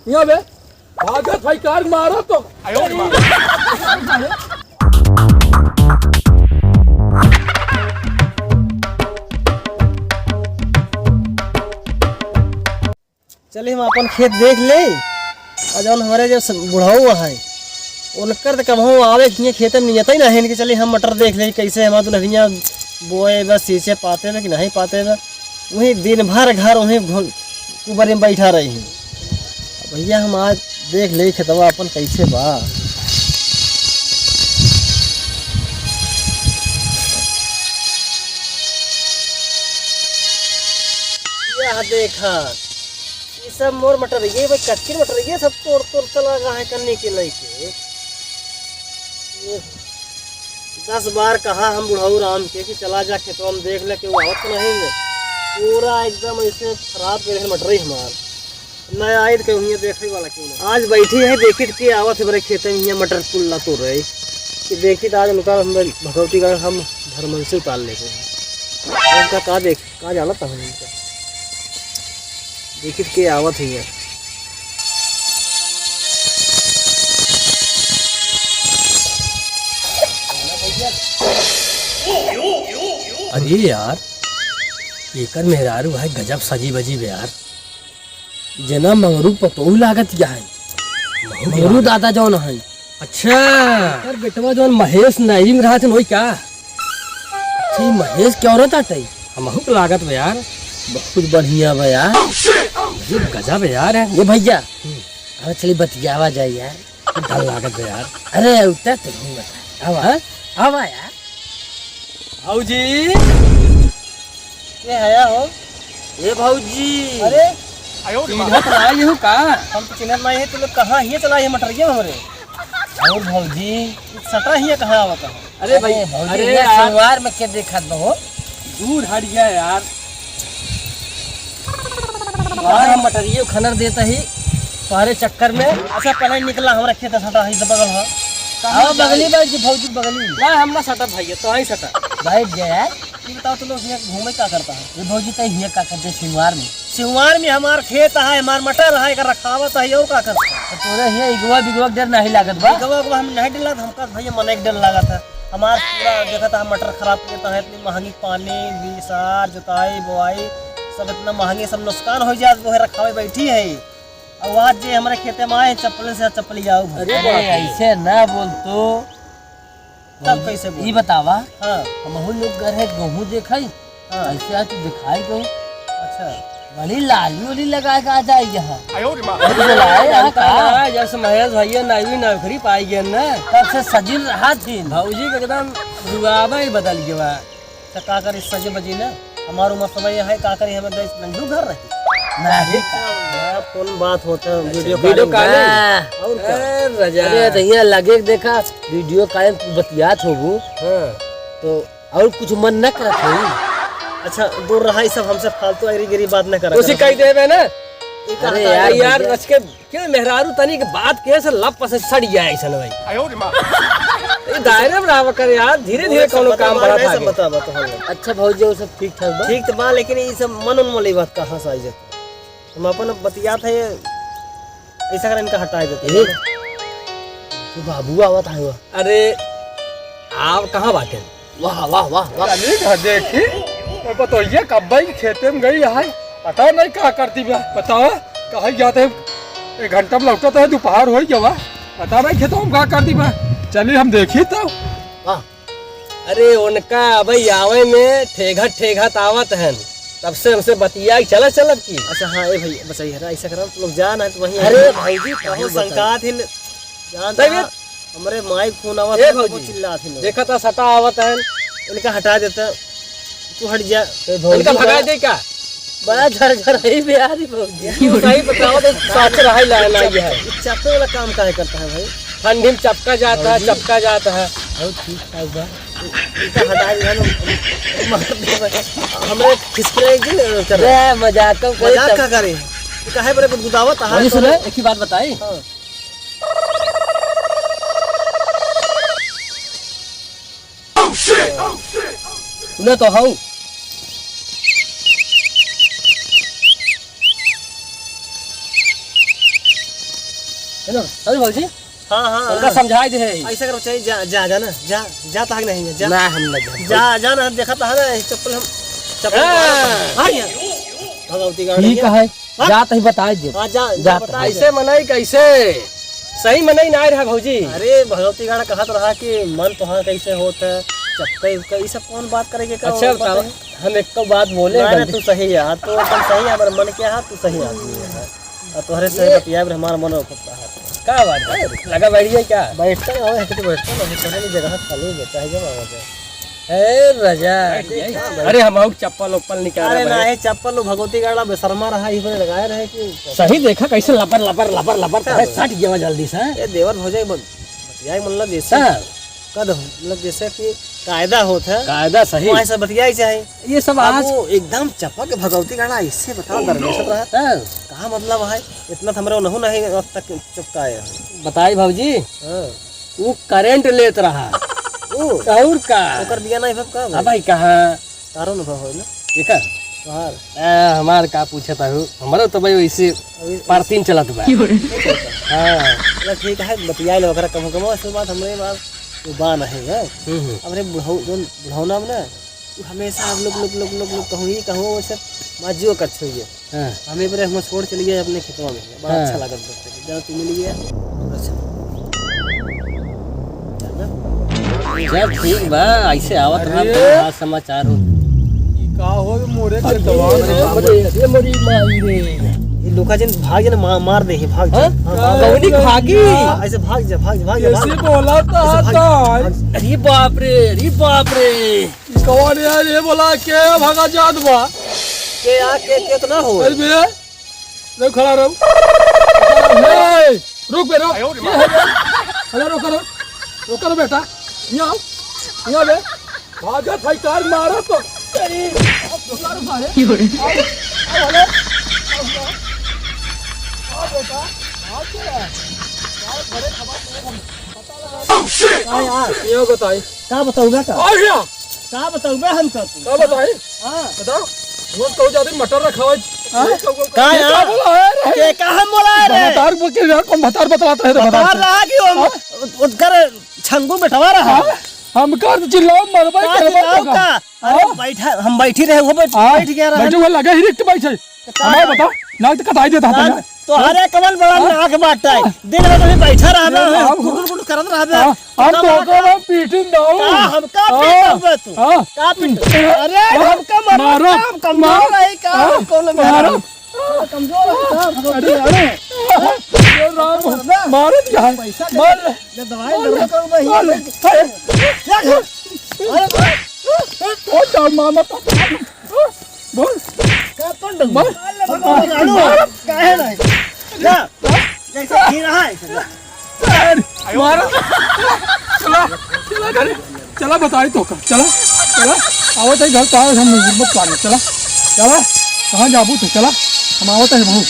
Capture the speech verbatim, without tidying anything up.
यहाँ बे, भागत भाई कार मारा तो। आयो रे माँ। चलिए हम अपन खेत देख ले, और जौन हमारे जो स-, बुढ़ऊ है, उनकर तो कबहू आवे कि खेत में नियत ही ना है इनके। चलिए हम मटर देख ले, कैसे हमारे दुल्हनिया बोए बा, सींचे पाते बा कि नहीं पाते बा। वही दिन भर घर वही घो-, कुबरे में बैठा रही है। भैया हम आज देख ले खेतवा अपन कैसे बा। यह देखा, ये सब मोर मटर, ये भाई कच्ची मटर, ये सब तोड़ तोड़ के लगा है कन्नी के लइके। ये दस बार कहा हम बुढ़ऊ राम के कि चला जा खेतवा में देख ले, केहू आवत तो नहीं है। पूरा एकदम ऐसे खराब कर देहन मटर ही हमार। ना आइद के हुइया देखे वाला क्यों ना। आज बैठी है, देखित के आवत है बड़े खेते में, हियाँ मटर कुल्ला तोड़ रहे। कि देखित आज उनका हम भगवती का हम भरमन से उतार लेते हैं। उनका का देख, का जाला था उनका। देखित के आवत है यार। अरे यार, एकर मेहरारू है गजब सजी बजी बे यार। जना मंगरू पतोहू लागत या है। मंगरू दादा जौन है। अच्छा। एकर बेटवा जौन महेश नाई में रहत है, वही का? अच्छा, ई महेश के औरत आटे? हमहू के लागत बा यार। बहुत बढ़िया बा यार। ये गजब यार है। ये भैया, हम्म। अब चली बतियावा जाए यार। डर लागत बा यार। अरे, उतर तो घूम बता। आवा, हाँ? आवा यार। भौजी। के हया हो? ए भौजी। अरे। चिन्हत ना आइहू का? हम तो चिन्हत ना है, तू लोग कहाँ हिये चला है मटरिया में हमरे? और भौजी। सटा हिये कहाँ आवत है? अरे भाई, अरे भौजी, अरे ये यार। सिंगार में के देखत बा हो? दूर हट गया यार। बाहर हम मटरिये खनर देता ही तोहरे चक्कर में। अच्छा, पहले निकला हमरा खेत सटा है, बगल है। कहाँ आओ, जाए? बगली बाई जी, भौजी बगली। ना, हम ना सटा भैया, तो ही सटा। बैठ जा यार। ये बताओ, तू लोग हियाँ घूमे का करता है? ये भौजी, तै हियाँ का करते सिंगार में? सिंगार में हमार खेत है, हमार मटर है, एकर रखावत है, और का करता है? तो तोरे हियाँ इगवा बिगवा के डर नहीं लागत बा? इगवा, इगवा हम नहीं डर लागत, हमका भैया मन एक डर लागत है। हमार पूरा देखत है, मटर खराब कर देता है, इतनी महंगी पानी, बीसार, जोताई, बोआई, सब इतना महंगी, सब नुकसान हो जात, वो है रखावे बैठी है। और आज जे हमारे खेते में आए, चप्पल से चप्पल जाओ। अरे अरे, बाप रे। ऐसे ना बोल तो। तब कैसे बोल? ई बतावा, हाँ। हमहू लोग घर है, गेहूं देखाई, हाँ। ऐसे आज तू दिखाई दो। अच्छा। बड़ी लाली वाली लगा के आ जाए यहाँ। आयो रे माँ। अरे बोला है, यहाँ जानता का? ना, जैसे महेश भैया नवी नौकरी पाई गए ना। तब से सजिल रहा थी। भौजी के एकदम रुआबा ही बदल गया। तो का करी, सजे बजे ना, हमार उम्र समय है, का करी, हमें देश नंदू घर रही। नहीं। यार, कौन बात होता है, अच्छा, वीडियो वीडियो कॉलिंग। कॉलिंग। और क्या? अरे रजा। अरे, तो यहाँ लगे के देखा, वीडियो कॉलिंग तू बतियात होबू, हाँ। तो और कुछ मन न करत होई? अच्छा, दूर रहा, ई सब हमसे फालतू अगरी गिरी बात न करा उसी करो। कही देबे ना। ई कहा अरे था यार, यार, भैया। रच के क्यों मेहरारू तनी के बात के से लप से सड़ जाए ऐसन भाई। आयो रे माँ। ये दायरे में रहा कर यार, धीरे धीरे वो सब कौनो बता, काम बा, बढ़ा नहीं था सब के। बता, बता, हाँ। अच्छा भौजी, वो सब ठीक ठाक बा? ठीक तो बा, लेकिन ये सब मन उन वाली बात कहाँ से आई जाती? हम अपन बतियात है, ऐसा कर इनका हटाए देते ए, हैं। तू बाबू आवत है हुआ। अरे, आप कहाँ बाटे? वाह, वाह, वाह, वाह। चली घर देखी, वो बतोइए कब भाई खेते में गई है, पता नहीं का करती बा। बताओ, कहाँ जाते हैं? एक घंटा में लौटत है, दोपहर हो गया बा। पता नहीं खेतों में का करती बा। चली हम देखी तो। वाह। अरे, उनका अबे आवे में ठेघत ठेघत आवत हन, तब से हमसे बतिया के चला चलब की। अच्छा, हाँ, ए भाई, बचाइए ना, ऐसा करा, तुम लोग जा ना, तो वहीं अरे, भौजी, बहुत भौजी, संकात है, जान तबियत रहा। हमरे माई फोन आवत ए है, तो वो भौजी, चिल्लात है लोग। देखा था सटा आवत है। इनका हटा देता, तू हट जा। ए भौजी, इनका भगा बड़ा दे का? बड़ा झरझर है बे यार, ई भौजी। तू सही बताओ तो सच रहा ही लाना ये है। चपके वाला काम काहे करता है भाई? ठंडी में चपका जाता है, भौजी। चपका जाता है। बहुत ठीक ठाक बा। इनका हटा दे, हम मार दे भाई। हमरे खिसके एक दिन कर रहे। बे, मजाक कम करे मजाक तब। का करे? ये काहे बड़े गुदगुदावत है? भौजी सुनो, एक ही बात बताई। हाँ। सुनो तो हूँ। है ना? अरे भौजी, हाँ, हाँ, उनका हाँ। समझाई दे है। ऐसा करो, चाहे जा, जा, जा ना, जा, जा, ताक नहीं है, जा। ना, हम ना जाए। जा, जा ना, देखा था ना, चप्पल हम, चप्पल हाँ। मारा था। हाँ, ये। भगवती गाड़ी ठीक है। है, हाँ? जात ही बताई दे। हाँ, जा, जा, जात बता है। दे। ऐसे मनई कैसे? सही मनई ना रहा भौजी। अरे, भगवती गाड़ा कहत रहा कि मन तोहार कैसे होत है, चप्पल का, ये सब कौन बात करेंगे, का अच्छा, बात बताओ, है? हम एक तो बात बोले ना, ना, गलती। तू सही है, तू एकदम सही है, हमारे मन के है, तू सही आदमी है। और तोहरे से ये बतियाए पर हमारा मन रोकता है। का बात है? लगा बैठ गया क्या? बैठता है, और एक तो बैठता है, नहीं, पता नहीं, जगह खाली है, चाहे जब आवाज है। ए, राजा। बैठ गया। अरे, हम और चप्पल उप्पल निकाल अरे, रहे हैं। नहीं, चप्पल वो भगवती गाड़ा बेशर्मा रहा, इस पर लगाए रहे कि सही देखा, कैसे लबर, लबर, लबर, लबर, हाँ। तो है, सट गया जल्दी से। ये देवर भौजाई बन-, बतियाए, मतलब, जैसे हाँ। कद, मतलब, जैसे कि कायदा होत है, कायदा सही। वहाँ से बतियाई चाहे। ये सब अब आज वो एकदम चपक भगवती गाड़ा, इससे बताओ, दरवेश रहा। हाँ। कहाँ मतलब है, इतना तो हमरा उनहु नहीं अब तक चपकाए है। बताई भौजी, हाँ। वो करंट लेत रहा। ओ। और का? ओकर बिया नहीं भब का अब भाई? भाई कहाँ? तारो न भब हो ना? एकर? तोहार। आ, हमार का पूछत हूँ? हमारो तो भाई वैसे अभी पार्थिन चलत बा। हाँ। चलो ठीक है, बतिया लो ओकरा कमो कमो, असल बात हमरे बात वो बा नहीं है। हम्म, हम्म। हमरे बुढ़ऊ-, जोन बुढ़ौना में ना, वो हमेशा आप लोग, लोग, लोग, लोग, लोग कहूँ ही कहूँ, वो सब माजियो कर छोड़िए। हाँ। हमें बड़े हम छोड़ चलिए अपने खेतवा में, बड़ा हाँ। अच्छा लागत बा, जहाँ तू मिल गया। अच्छा। चल ठीक बा, ऐसे आवत रहा, अरे! बड़ा हाल समाचार हो। ई का हो मोरे के अरे, दवाई अरे, रे बाबू। अरे, अरे, मोरी माई रे। ये लुका जिन भाग जा ना, मा-, मार दे, भाग जा। हाँ? हाँ, भाग जा। कौनी भागी? हाँ, ऐसे भाग जा, भाग जा, भाग जा, ऐसे भाग। बोला था ऐसे भाग जा, था। भाग जा। अरे बाप रे, अरे बाप रे। ई कौन यार, ये बोला के भागा जात बा? के आ, के, के तो ना हो। अरे बे, रे खड़ा रहो। ए, रुक बे, रुक। ये है बे। अरे रुक, रुक। रुक, रुक बेटा। यहाँ आओ। यहाँ बे। भागत है कार मारा तो। अरे, आप रुका, रुका रे। आओ, आओ, अरे। आओ, आओ। आओ बेटा, आओ के। आओ, बड़े खबर नहीं हम पता लगा। का यार? ये बताई। का बताऊबा का? आ गया। का बताऊबा हम का तू? का बताई? हाँ। बताओ। वो कहू जाते मटर रखा हुआ है। हाँ? ये कहू का यार? बोला है रे? के का हम बोला है रे? भतार बोल के यार, कौन भतार बतलाता है रे भतार भतार? रहा कि वो हाँ? उधर छंगू बैठवा रहा। हाँ? हम कर चिल्लाओ, मरबे का करबे चिल्लाओ तो का? का? अरे हाँ? बैठा, हम बैठी रहे, वो बैठ, हाँ? बैठ गया रहा। बैठे हुए लगे ही रिक्त बैठे। तो का हमारे बात? बता, नाक तो कटाई देता था ना। तोहरे कमल बड़ा हाँ? नाक बाटा है। हाँ? दिन भर कहीं बैठा रहबे, हाँ? कुटुर कुटुर करत रहबे। हाँ? हम का तो बात ओकरा है? पीटिन दऊ। का हमका हाँ? पीटबे तू? हाँ? का पीट? अरे हाँ? हमका मारो, मारो, हम कमजोर मारो। नहीं का? हाँ? कौन मारो? मारो? कमजोर है का? अरे, अरे। अरे राम, मारो दिया। पैसा मार। ले दवाई मार। दवाई करो भाई। मार। अरे, अरे, ओ, जाओ, मामा, पापा। बोल। का तुम डंगू? मार। मार। काहे नहीं? जा। जैसे घी रहा है, चला। अरे, मार। चला, चला घरे। चला, बताई तो का। चला, चला। आवत है घर, कहाँ हम मत पानी। चला, चला। कहाँ जाबू तू? चला। हम आवत है बहुत।